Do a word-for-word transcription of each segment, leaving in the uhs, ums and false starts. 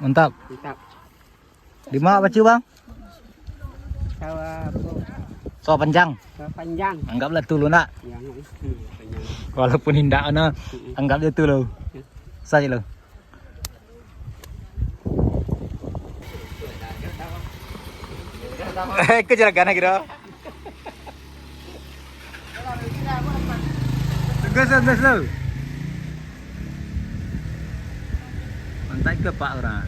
Mantap. Mantap. Di ma baco, Bang? Sawah apo? Sawah Panjang. Sawah Panjang. Anggaplah tu lu nak. Yang itu panjang. Walaupun indak ana, Mm-mm. anggap je tu lu. Ya. Saja lu. Eh, ke jeragan lagi dah. Tegas, tegas lu. Mantap ke pak orang.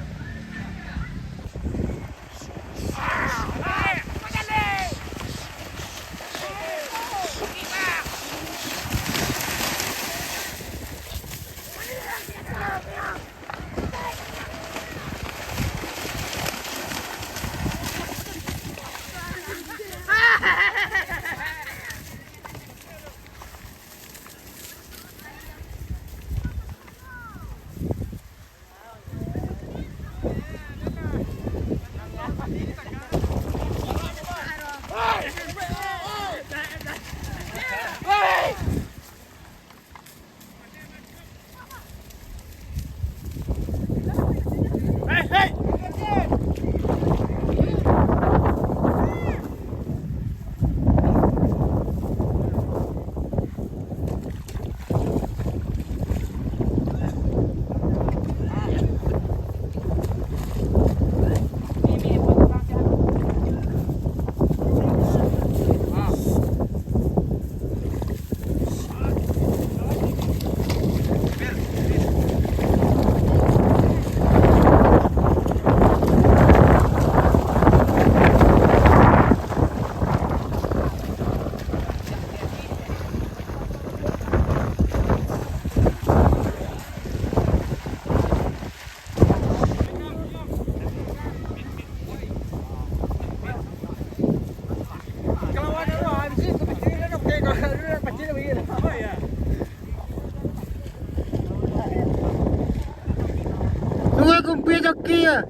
Tunggu, kumpi joki ya.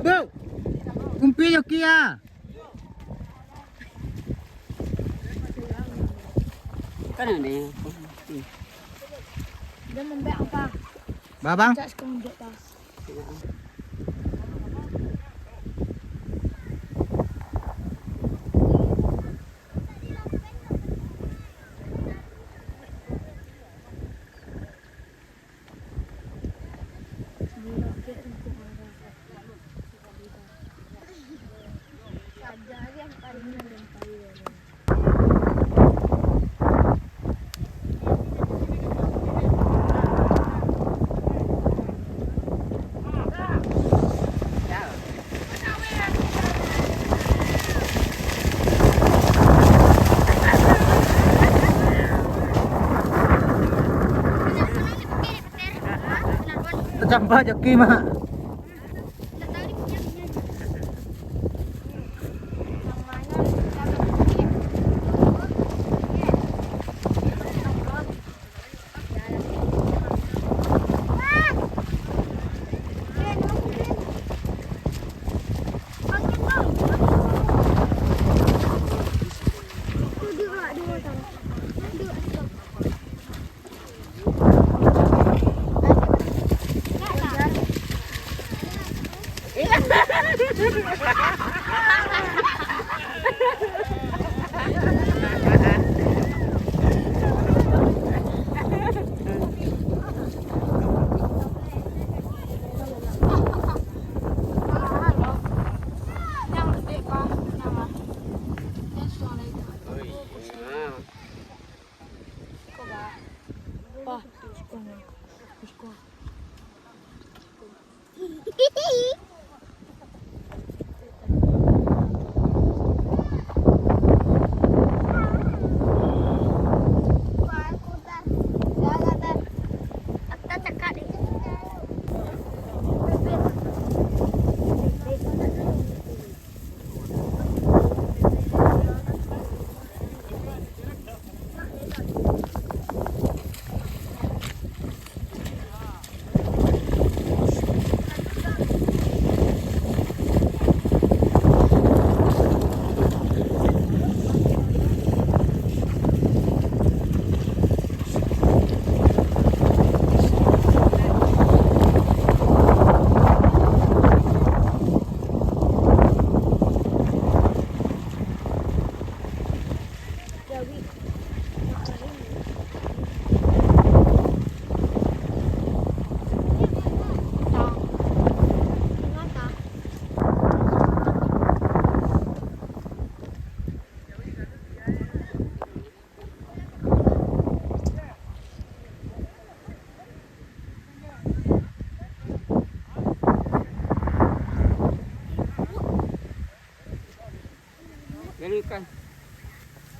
Bro. Kumpi joki ya. Kan ada yang Dia membek apa? Ba, Bang? Cak sekonjok tas. Tacampak joki, Mak.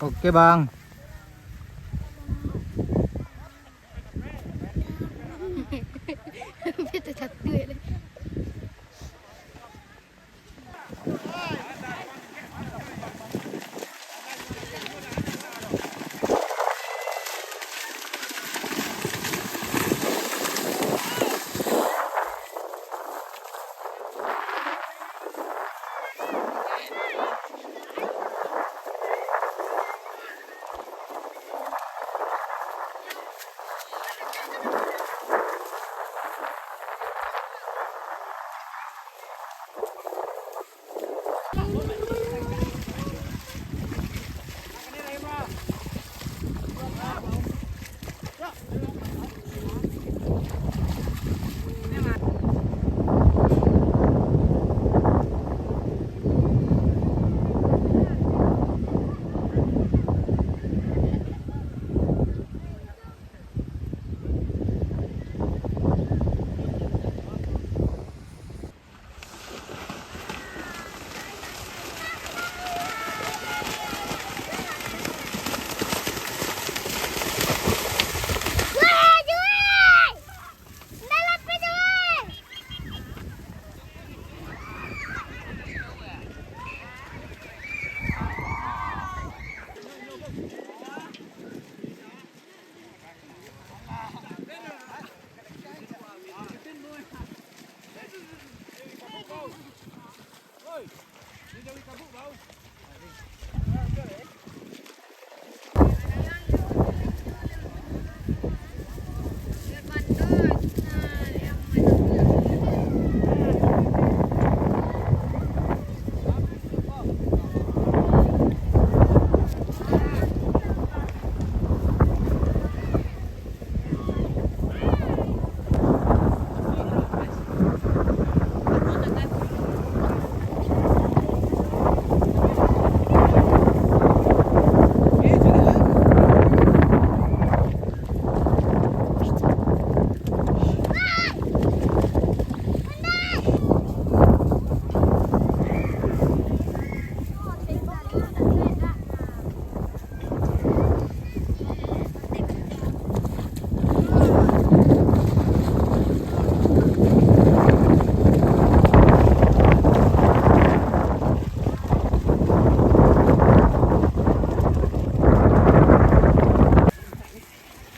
Oke, Bang. Sampai terjatuh, ya.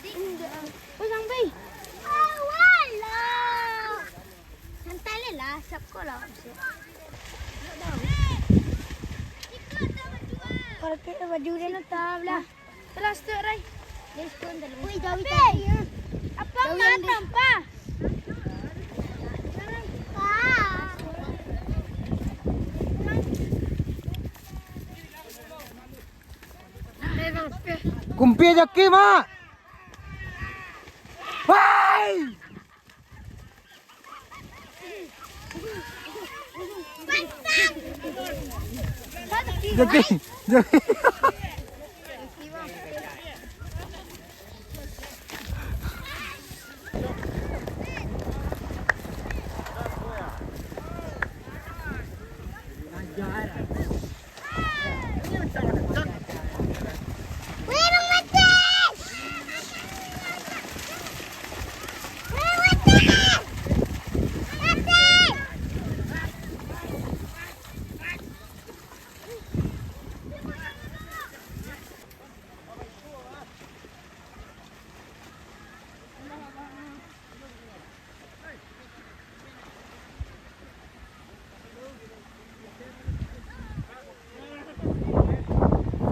Indak. Oh, sampai. Awalah. Santai lah, siap ko lah. Kalau kita baju dia nak tahu lah. Terus tu, Rai. Wih, jauh tadi, ya. Apa? Jauh yang mana, di- Pa? Pa. Kumpi aja ki, Mak. Wai! Jaki, jaki.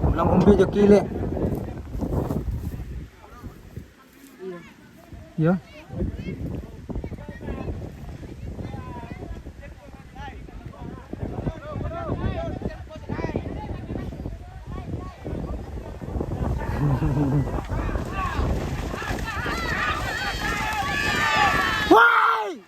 Pulang kumpi jo kilek. Yo. Wai!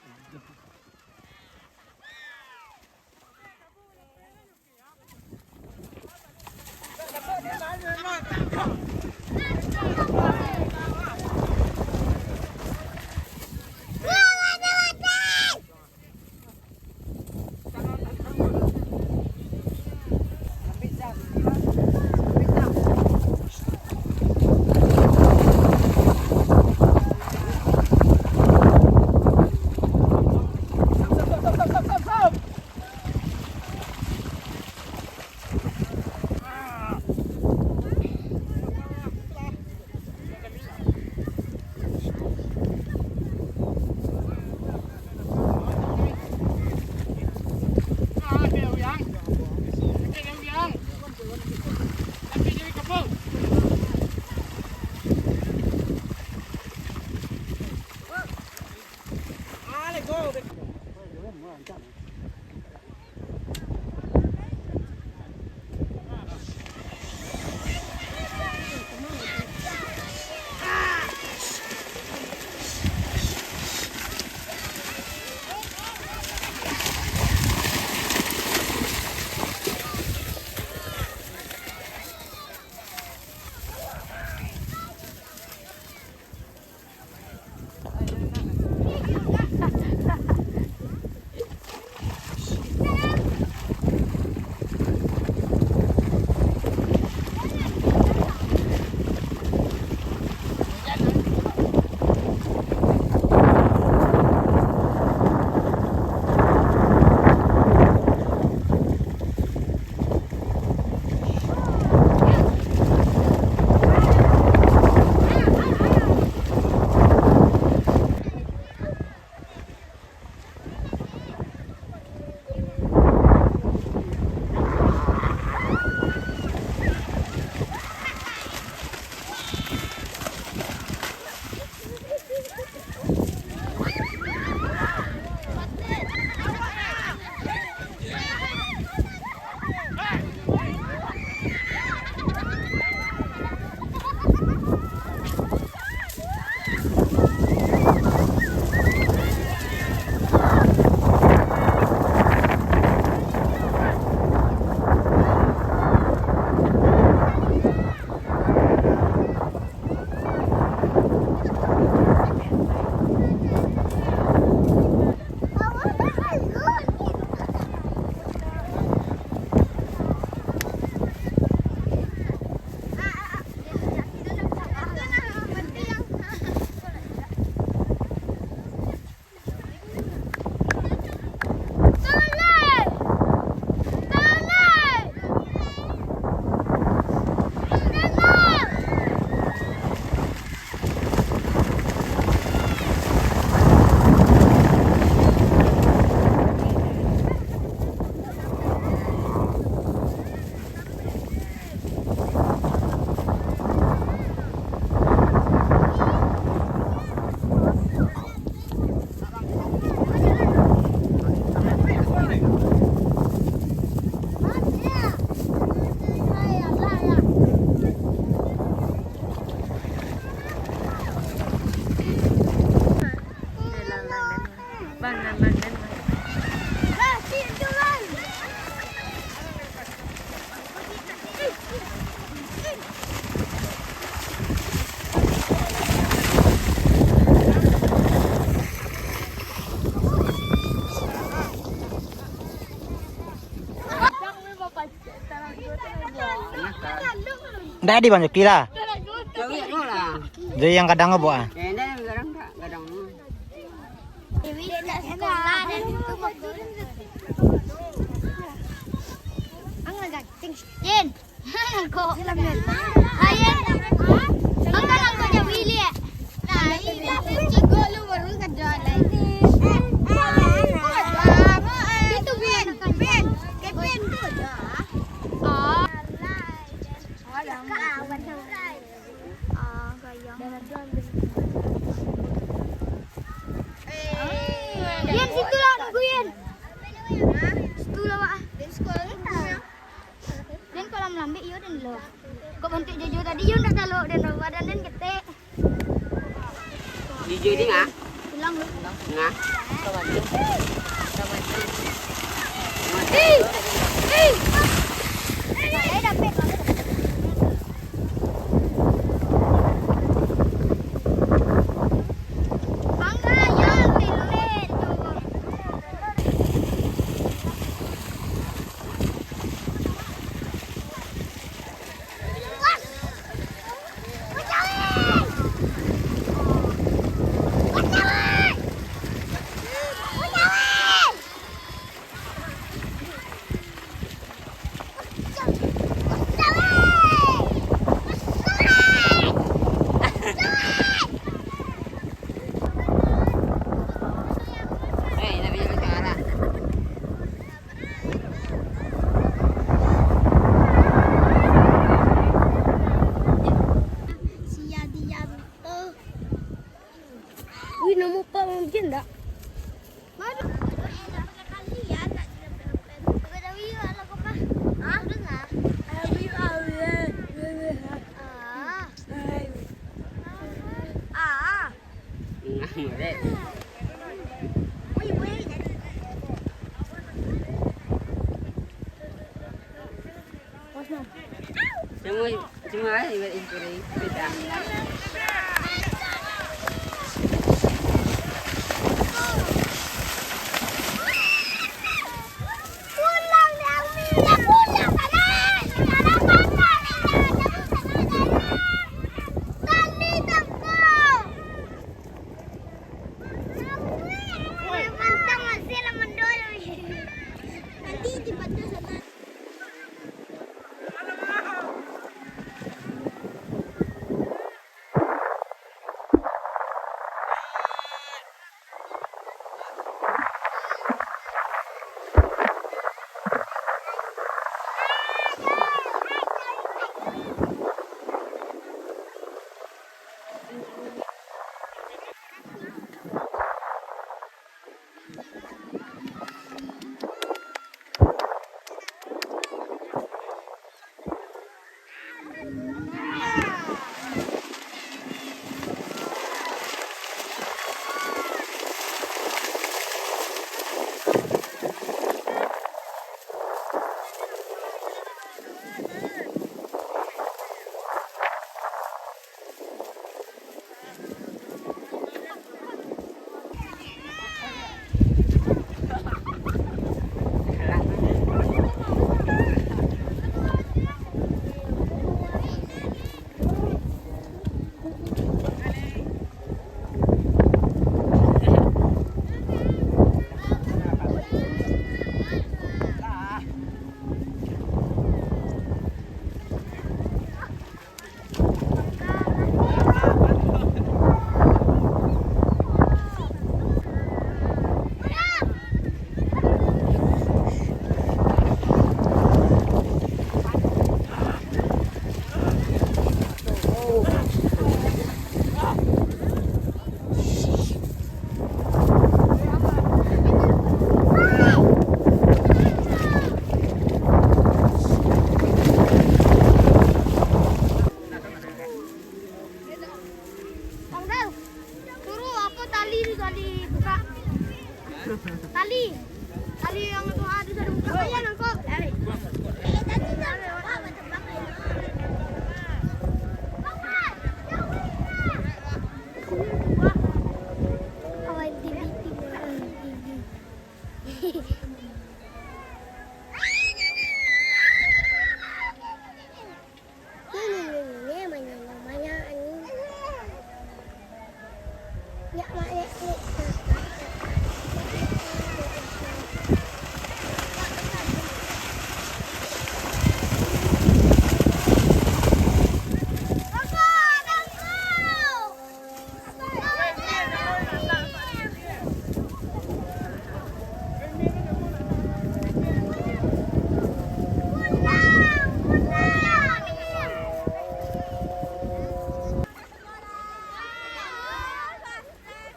Ndak di Bang Joki lah. Jadi yang kadang apa, ah? Ya, ndak, yang kadang tak, kadang. Dewi, ndak sekolah, dan itu. Jin. Kok? Ayo. Angkat, angkat, Willy, eh. Nah, ini cikgu lu baru kerja lagi. Itu Ben, Ben, Kevin tu. Oh. Ah, gayang. Yan, situ lah, nunggu, Yan. Situ lah, Wak. Dan kalau malambek, iyo, dan lo. Kok bantuak Jojo tadi, iyo, ndak talok, dan badan, dan ketek. Jujur ni, ah. Pulang lu. Nah. Hei! Hei! Saya dapet. Bangga, ya, template tu. Cuma, cuma, eh, ibarat itu, eh, beda. Bang Dal, suruh apa tali tu tali buka? Tali. Tali yang tu ada sudah buka. Oh, iya, nangkok. Eh, tadi dah. Awan T V, T V.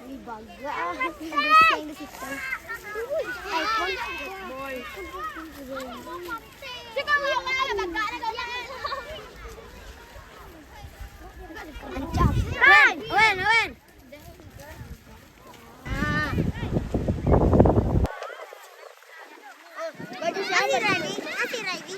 Ini bagak ah, yang di situ. iPhone. Wen, Wen, Wen. Baju siapa? Masih Raidi, masih Raidi.